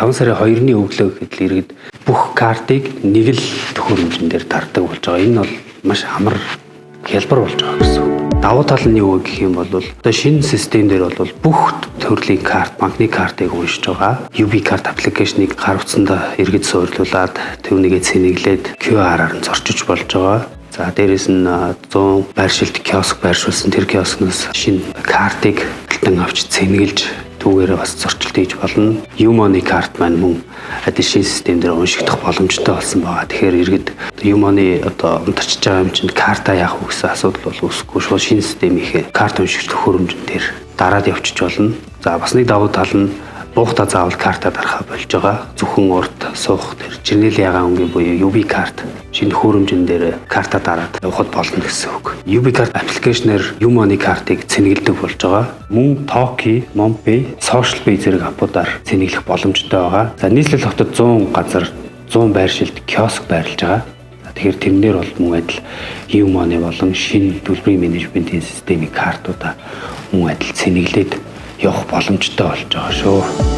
5 сарын 2-ны өглөө гэхэд л иргэд бүх картыг нэг л төхөөрөмжөн дээр дардаг болж байгаа. Энэ бол маш амар, хялбар болж байгаа гэсэн үг. Давуу тал нь юу гэх юм бол одоо шинэ систем дээр бол бүх төрлийн карт, банкны картыг уншиж байгаа. UB карт application ыг гар утсандаа иргэд суурилуулаад, түүнийгээ цэнэглээд QR-аар нь зорчиж болж байгаа. За, дээрэс нь 100 байршилт киоск байршуулсан, тэр киоскноос шинэ картыг худалдан авч, цэнэглэж, түүгээрээ бас зорчилт хийж болно. U-Money карт маань мөн адил шинэ систем дээр уншигдах боломжтой болсон байгаа. Тэгэхээр иргэд U-Money одоо унтарчж байгаа юм чинь карта яах вэ гэсэн асуудал бол үүсэхгүй, шууд шинэ системийнхээ карт уншигч төхөөрөмжөн дээр дараад явчих болно. За, бас нэг давуу тал нь буухта заавал карта дарахаа болж байгаа. Зөвхөн урд суух тэр жирнээл ягаан өнгийн буюу UB карт шинэ төхөөрөмжөн дээр карта дараад явахад болно гэсэн үг. UB карт application аар U-Money картыг цэнэглэдэг болж байгаа. Мөн Toki, Mompe, Social Pay зэрэг app уудаар цэнэглэх боломжтой байгаа. За, нийслэл хотод 100 газар, 100 байршилд киоск байрлаж байгаа. Тэгэхээр тэрнээр бол мөн адил U-Money болон шинэ төлбөрийн менежментийн системийн картуудаа мөн адил цэнэглээд явах боломжтой болж байгаа шүү.